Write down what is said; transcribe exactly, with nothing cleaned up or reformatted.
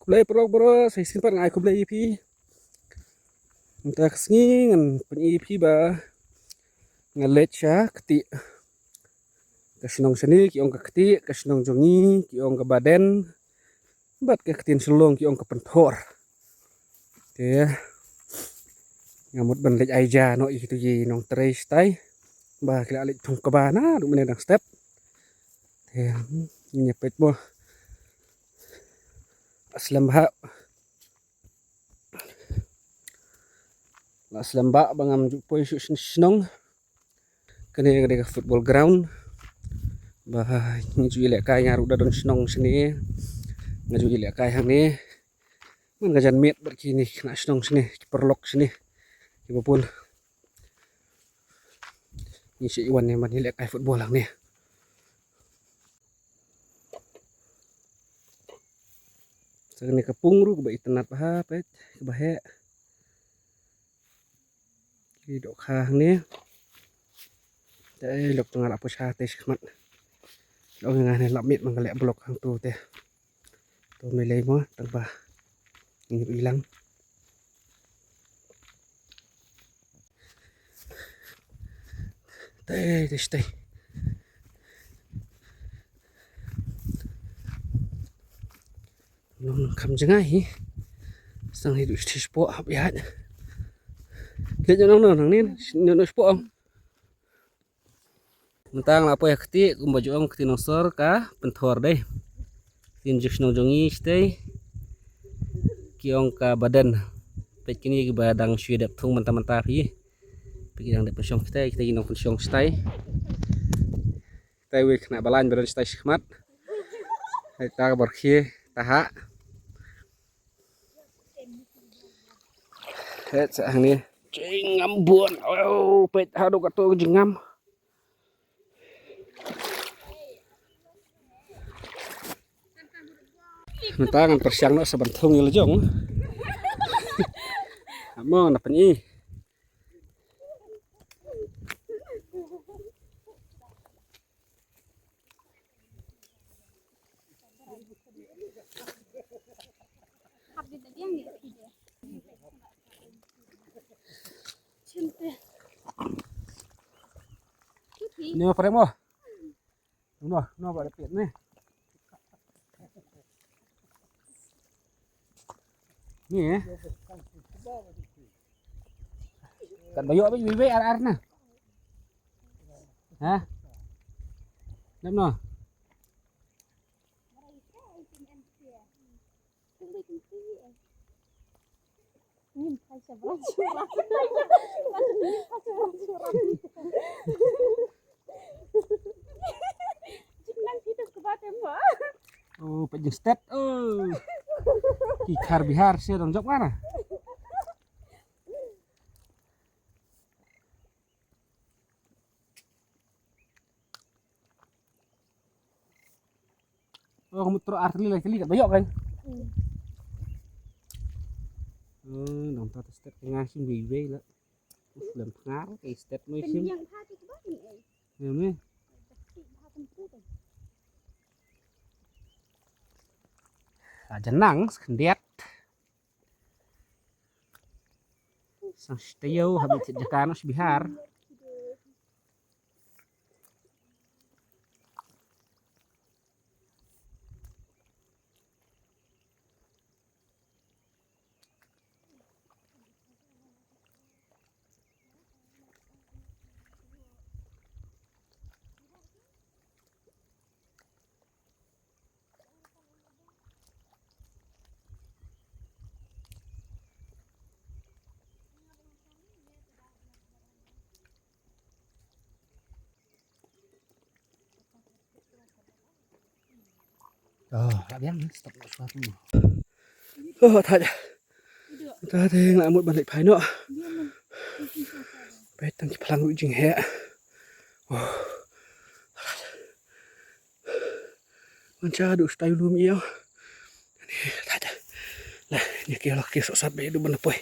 Khublei paralok baroh, sa shisien pat nga ai khublei ïa phi. Mynta ka sngi ngan pyni ïa phi ba nga leit sha ktieh. Ka shnong shane ki ong ka ktieh, ka shnong jong ngi ki ong ka baden, bad ka ktien Shillong ki ong ka pynthor. Te nga mut ban leit ai ja noh ïa kitu ki nongtrei shatai ba ki la leit thung kaba naduh mynne dang step. Te ngin ïa peit mo. La slem bha. La slem bha ba ngam ju poi shuh sha shnong. Kane ka dei ka football ground ba ngi ju ïalehkai, nga ruh da don shnong shane. Nga ju ïalehkai hangne. Man ka janmiet bad kine ki khynnah shnong shane, ki paralok shane, kiba bun. Ngi shu wan ne ban ïalehkai football hangne. Sa kane ka pung ruh kaba itynnat bha, peit kaba heh. Ki dohkha hangne. Te lok tang la poi sha te shakhmat. Lok nga ne lap miet man ka leh block hangtu te. To me lei mo tang ba. Ngi ilang. Te te te. Nong nong kam jngai hi. Sang hi du shi spo hap ïa. Leit nong nong nang nin nong nong spo ong. Mynta nga la poi ha ktieh kumba ju ong ktieh nongsor ka pynthor dei. Ktien jong shnong jong ngi shatei ki ong ka baden. Peit kine kiba dang shu dep thung mynta mynta phi. Peit ki dang dep pynshong shatei, kita ki nongpynshong shatei. Te wei khynnah ba lain ba don shatai shakhmat. Hai ta ka bor khie ta ha. Hai sa hangne. Jingngam bun. Oh, peit haduh kato jingngam. Mynta ngan pyrshang noh sa ban thung ïa la jong. Amo na pyni. Ni ma pare mo. No, no ba da pet ni. Ni eh. Kan ba ïoh ba ïoh ar ar na. Ha? Nam no. Oh, pajin stet. Oh. Ki khar Bihar se dong jop kana. Oh, kamu terus arteli lagi kali kat bayok kan? Hmm, dong ta stet ngasih bebe lah. Udah pengar kayak stet musim. Yang hati kebatin eh. Ya ni. Aja nang sekendiat. Sang shtayeu habit sit jaka noh sbihar. Oh, tak biang stop nak suatu. Oh, tak. Ta te nga mut ban leit phai noh. Peit tang ki phlang ruh jing heh. Oh. Ngan sha duh stai lum ïa. Ni ta te. Lah, ni ki lok ki sok sat be du ban poi.